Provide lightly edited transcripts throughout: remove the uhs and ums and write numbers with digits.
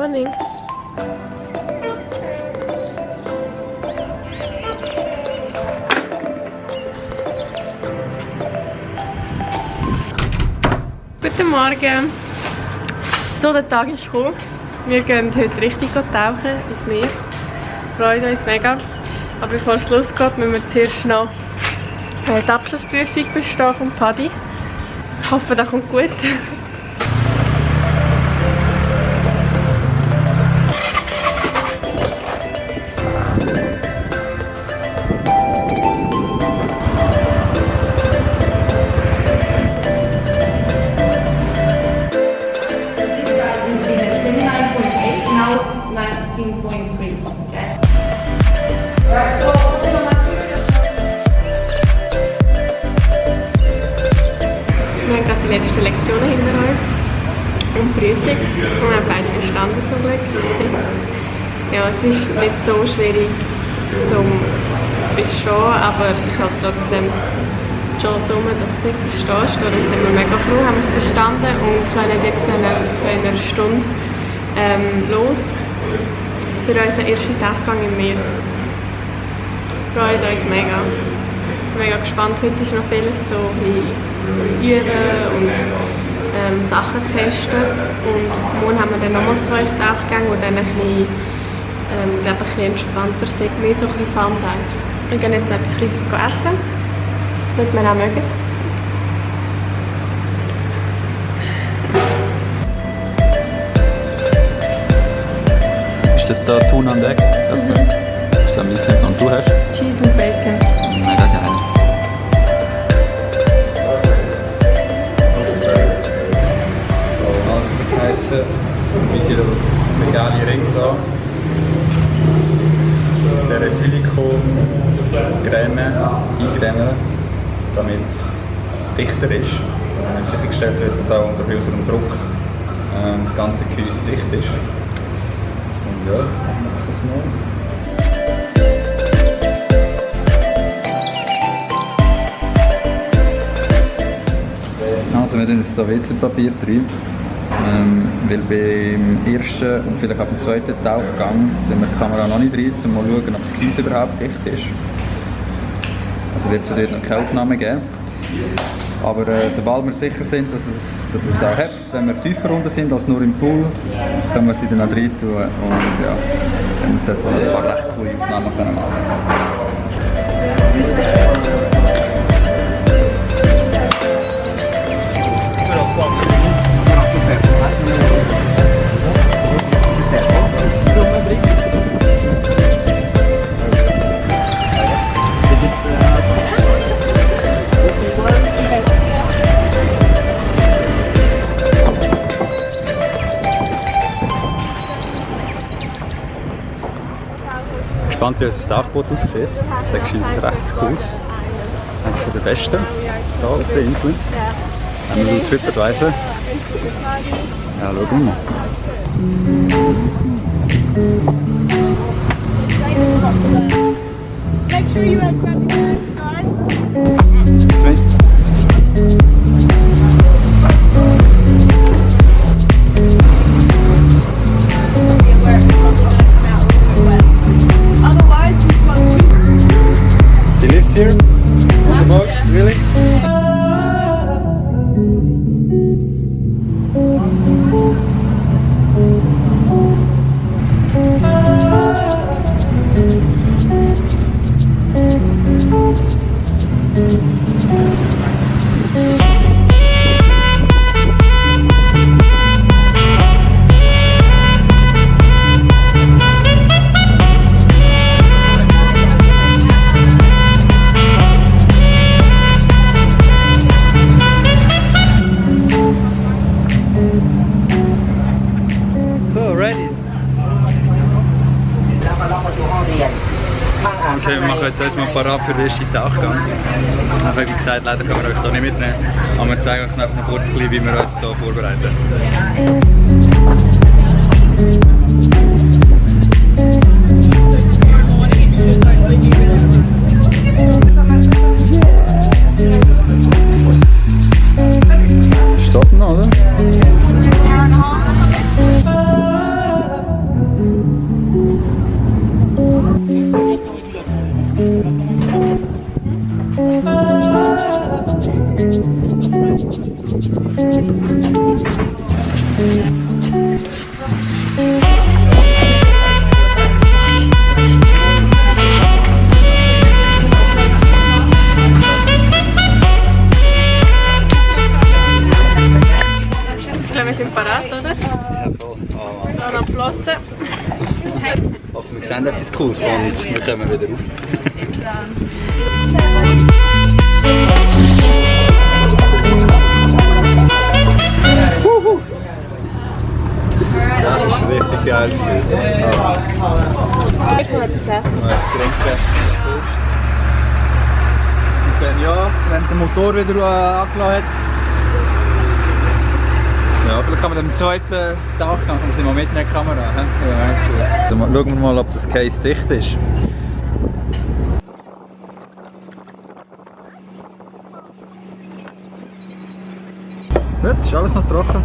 morning. Guten Morgen. So, der Tag ist gekommen. Wir gehen heute richtig tauchen ins Meer. Freuen uns mega. Aber bevor es losgeht, müssen wir zuerst noch die Abschlussprüfung bestehen vom Paddy. Ich hoffe, das kommt gut. Wir haben gerade die letzten Lektionen hinter uns und Prüfung und wir haben beide bestanden zum Glück. Ja, es ist nicht so schwierig zum Bestehen, aber es ist halt trotzdem schon so, dass du nicht bestehst. Darum sind wir mega froh, haben wir es bestanden und können jetzt in einer Stunde los für unseren ersten Taggang im Meer. Wir freuen uns mega. Mega gespannt. Heute ist noch vieles so wie üben und Sachen testen. Und morgen haben wir dann nochmal 2 Tagänge, die dann ein bisschen entspannter sind. Mehr so ein bisschen Fun Dives. Wir gehen jetzt etwas Kleines essen. Würde man auch mögen. Ist das da Tuna und Egg? Das ist am liebsten. Und du hast? Cheese und Bacon. Mega geil. Also so geheissen, wie sie das vegane Ring da. Der Silikon-Creme eingremen, damit es dichter ist. Damit sichergestellt wird, dass auch unter höherem Druck das ganze Gehäuse dicht ist. Und ja, ich mache das mal. Also wir tun jetzt hier WC-Papier drin, weil beim ersten und vielleicht auch beim zweiten Tauchgang tun wir die Kamera noch nicht rein, um mal zu schauen, ob das Gehäuse überhaupt dicht ist. Also wird es dort noch keine Aufnahme geben. Aber sobald wir sicher sind, dass es auch hebt, wenn wir tiefer runter sind als nur im Pool, können wir sie dann auch rein tun und ja, dann sollten wir ein paar recht coole Aufnahmen machen. Gespannt, wie unser Tauchboot aussieht. Das ist recht cool. Eines der besten hier auf der Insel. Haben wir laut TripAdvisor. Ja, schauen wir mal. Make sure you have grab guys. He lives here? On the boat? Really? Okay, wir machen jetzt erstmal parat für den ersten Tauchgang. Aber wie gesagt, leider können wir euch hier nicht mitnehmen. Aber wir zeigen euch noch kurz, wie wir uns hier vorbereiten. Stoppen, oder? Ich glaube, wir sind parat, oder? Ja, voll. Dann abgeschlossen. Aber wir sehen etwas Cooles und wir kommen wieder auf. Das ist richtig geil. Ich will etwas essen. Etwas trinken. Und dann ja, wenn der Motor wieder angelassen hat. Ja, vielleicht kann man am zweiten Tag mal mitnehmen, die Kamera. Ja, cool. Dann schauen wir mal, ob das Case dicht ist. Gut, ist alles noch trocken.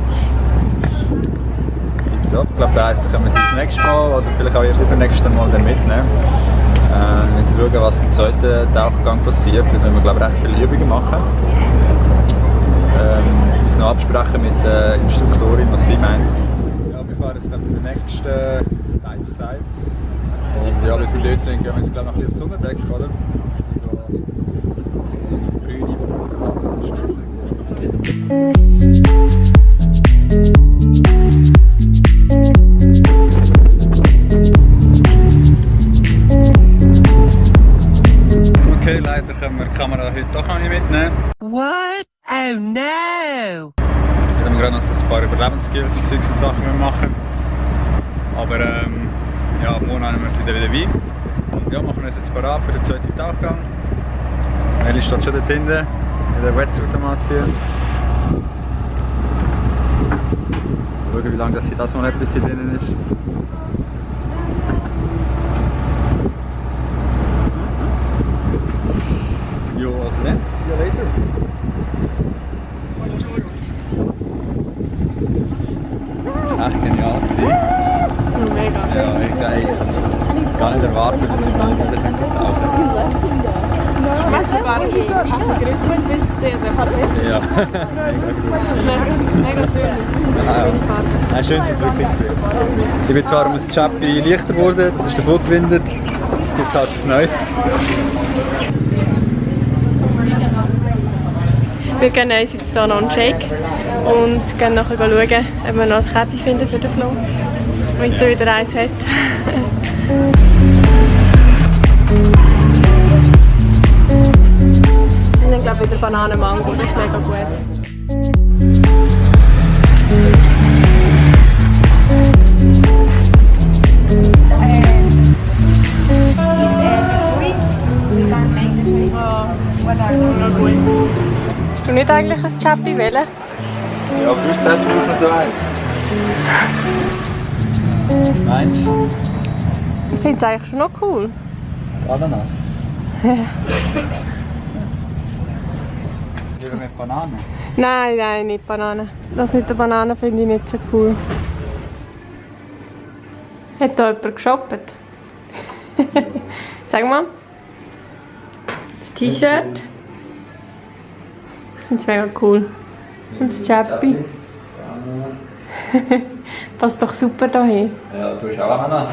Ja, ich glaube, das können wir das nächste Mal oder vielleicht auch erst beim nächsten Mal dann mitnehmen. Jetzt schauen, was beim zweiten Tauchgang passiert. Dann werden wir, glaube ich, recht viele Übungen machen. Wir müssen noch absprechen mit der Instruktorin, was sie meint. Ja, wir fahren jetzt dann zu der nächsten Dive-Site. Und ja, bis wir dort sind, gehen wir jetzt, glaube ich, noch ein bisschen Sonnendeck, oder? So grüne, die wir verladen, stimmt. Okay, leider können wir die Kamera heute doch noch nicht mitnehmen. What? Oh no! Jetzt haben wir gerade noch so ein paar Überlebensskills und Zeugs und Sachen machen. Aber ja, morgen haben wir es wieder dabei. Und ja, machen wir uns jetzt parat für den zweiten Tauchgang. Nelly steht schon dort hinten, in der Wetsuit-Automation. Schauen, wie lange das hier das mal etwas hier drinnen ist. Jo, also dann, see you later. Das war echt genial. Mega. Ja, ich kann es gar nicht erwarten, dass wir mal wieder tauchen. Man hat sogar einen größeren Fisch gesehen, also ich habe es Ja, mega schön. Schöne Farbe. Nein, schön sind es wirklich gesehen. Ich bin zwar um das Chappi leichter geworden, das ist davon gewindet. Jetzt gibt es halt etwas Neues. Wir gehen uns jetzt hier noch einen Shake und gehen nachher schauen, ob wir noch ein Kärtchen finden für den Flo, damit er wieder eins hat. Und dann glaube ich wieder Bananenmango, das ist mega gut. Hast du nicht eigentlich ein Chappi wählen? Ja, früher gesagt, wir brauchen so eins. Meinst du? Ich finde es eigentlich schon noch cool. Ananas. Lieber mit Bananen. Nein, nein, nicht Bananen. Das mit der Banane finde ich nicht so cool. Hat da jemand geshoppt? Sag mal. Das T-Shirt. Ich finde es mega cool. Und das Chappi. Passt doch super dahin. Ja, du hast auch Ananas.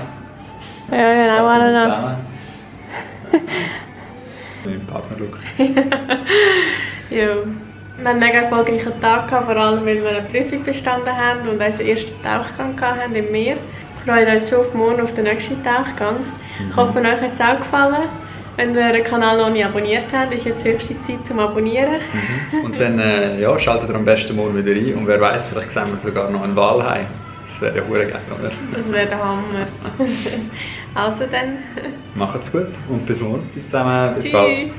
Ja, genau, Ananas. Im Partnerlook. Ja. Wir hatten einen mega erfolgreichen Tag, vor allem weil wir eine Prüfung bestanden haben und unseren ersten Tauchgang hatten im Meer. Wir freuen uns schon auf morgen auf den nächsten Tauchgang. Ich hoffe, euch hat es auch gefallen. Wenn ihr den Kanal noch nicht abonniert habt, ist jetzt höchste Zeit zum Abonnieren. Und dann ja, schaltet ihr am besten morgen wieder ein und wer weiß, vielleicht sehen wir sogar noch einen Walhai. Das wäre ja verdammt geil, oder? Das wäre der Hammer. Also dann. Macht's gut und bis morgen. Bis zusammen, bis bald. Tschüss.